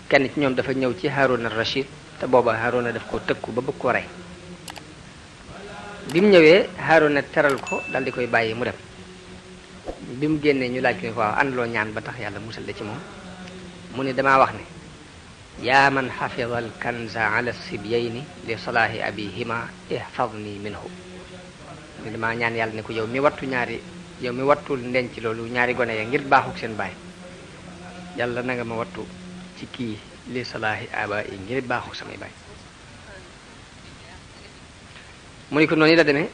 kenn ci ñoom dafa ñëw ci Haaruna Rashid te booba Haaruna daf ko tëkku ba bëgg ko rey bi mu ñëwee Haaruna teral ko dal di koy bàyyi mu dem bi mu génnee ñu laaj ko ne ko waaw àndaloo ñaan ba tax yàlla musal la ci moom mu ne damaa wax ne yaa man xafida al kanza ala sibyayni li salaahi abihima ihfadni minhu ni damaa ñaan yàlla ne ko yow mi wattul ndenc loolu ñaari gone ya ngir baaxuk seen baay yàlla na nga ma wattu ci kii li salaahi aba yi ngir baaxuk samay baay mu ni ko noonu la demee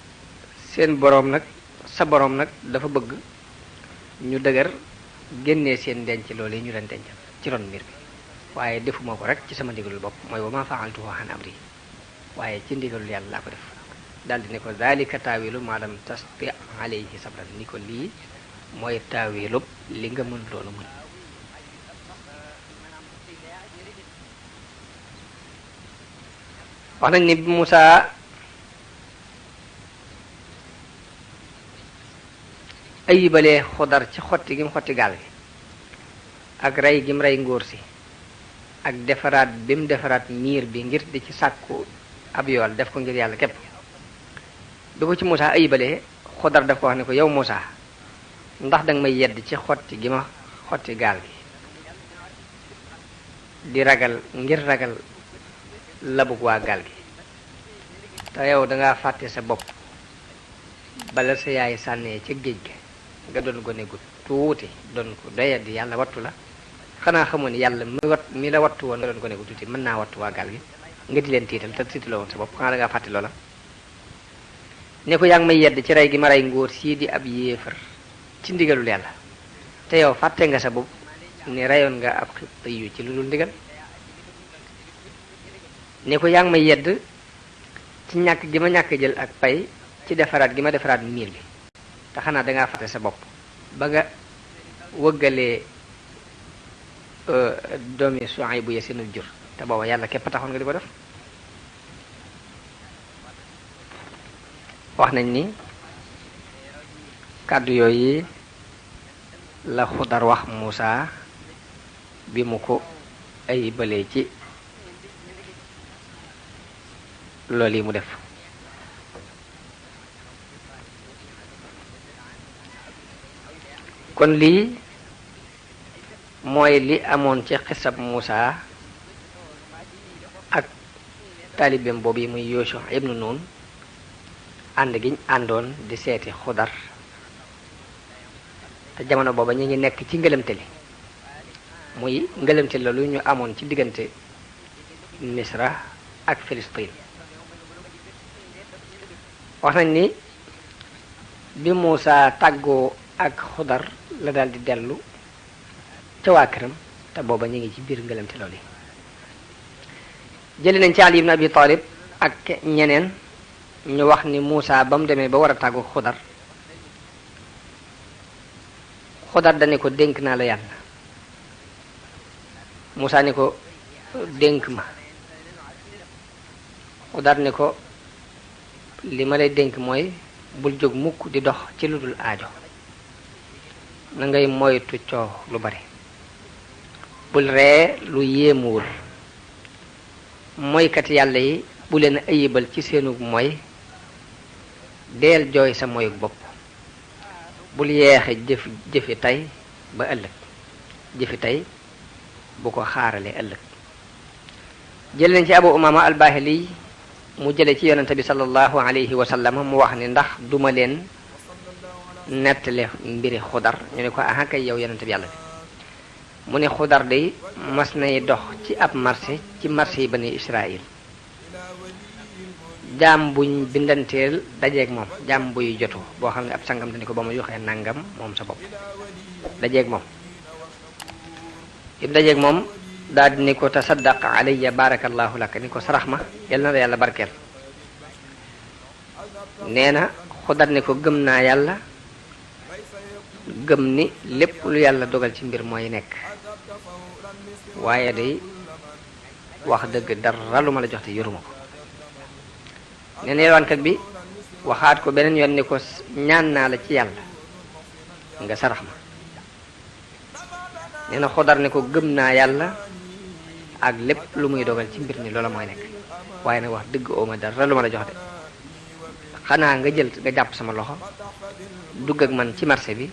seen boroom nag sa boroom nag dafa bëgg ñu dëgër génnee seen denc loolu yi ñu leen dencal ci ron mbir bi waaye defuma ko rek ci sama ndigalul bopp mooy wa ma fa'altuhu an amri waaye ci ndigalul yàlla laa ko def daldi ne ko zalika taawilu ma lam tasti alayhi sabran ni ko lii mooy taawilub li nga mën loolu mën wax nañ ni Musaa ayibalee Xudar ci xotti gi mu xotti gaal gi ak rey gi mu rey ngóor si ak defaraat bi mu defaraat miir bi ngir di ci sàkku ab yool def ko ngir yàlla képp bi ko ci Musaa ayibalee Xudar daf ko wax ne ko yow Musaa ndax danga may yedd ci xotti gi ma xotti gaal gi di ragal ngir ragal labug waa gaal gi te yow dangaa fàtte sa bopp bala sa yaay sànnee ca géej ga nga doon gone gu tuuti doon ko doyadi yàlla wattu la xanaa xamoon yàlla mi la wattu woon nga doon gone gu tuuti mën naa wattu waa gaal gi nga di leen tiital te tiitaloo woon sa bopp xanaa dangaa fàtte loola ne ko yaa ngi may yedd ci rey gi ma rey ngóor sii di ab yéefar ci ndigalul yàlla te yow fàtte nga sa bopp ni reyoon nga ab xibti yu ci lu dul ndigal ne ko yaa ngi may yedd ci ñàkk gi ma ñàkk jël ak pay ci defaraat gi ma defaraat miir bi te xanaa dangaa fàtte sa bopp ba nga wëggalee doomi Suayb bu ya seenu jur te booba yàlla képp taxoon nga di ko def wax nañ ni kàddu yooyu la Xudar wax Musaa bi mu ko ay balee ci loolu yi mu def kon lii mooy li amoon ci xisab Musaa ak taalibeem boobu yi muy Yusha ibnu Nun ànd giñ àndoon di seeti Xudar te jamono booba ñu ngi nekk ci ngëlëmteli muy ngëlëmteli la lu ñu amoon ci diggante Misra ak Filistin wax nañ ni bi Musaa tàggoo ak Xudar la daal di dellu ca waa këram te booba ñu ngi ci biir ngëlëmte loolu yi jëli nañ ci Ali ibn Abi Talib ak ñeneen ñu wax ni Musaa ba mu demee ba war a tàggu Xudar Xudar dane ko dénk naa la yàlla Musaa ni ko dénk ma Xudar ne ko li ma lay dénk mooy bul jóg mukk di dox ci lu dul aajo na ngay moytu coow lu bari bul ree lu yéemuwul moykat yàlla yi bu leen ayibal ci seenu moy deel jooy sa moyuk bopp bul yeexe jëfi tey ba ëllëg jëfi tey bu ko xaaralee ëllëg jël nañ ci Abu Umaama al-Baahili mu jële ci yonente bi sallallahu alayhi wa sallam mu wax ni ndax duma leen nettali mbiri Xudar ñu ne ko aha kay yow yonente bi yàlla bi mu ne Xudar day mas nay dox ci ab marché ci marché yi bani Israël jaam buñ bindanteel dajeeg moom jaam buy jotu boo xam ne ab sangam dañu ko ba ma yoxee nangam moom sa bopp dajeeg moom im dajeeg moom daal di ni ko tasaddaq alayya barakallahu laka ni ko sarax ma yal na la yàlla barkeel nee na Xudar ne ko gëm naa yàlla gëm ni lépp lu yàlla dogal ci mbir mooy nekk waaye day wax dëgg dara lu ma la jox te yoruma ko nee na yelwaankat bi waxaat ko beneen yoon ni ko ñaan naa la ci yàlla nga sarax ma nee na Xudar ne ko gëm naa yàlla ak lépp lu muy dogal ci mbir mi loola mooy nekk waaye nag wax dëgg ooma dara lu ma la jox de xanaa nga jàpp sama loxo dugg ak man ci marché bi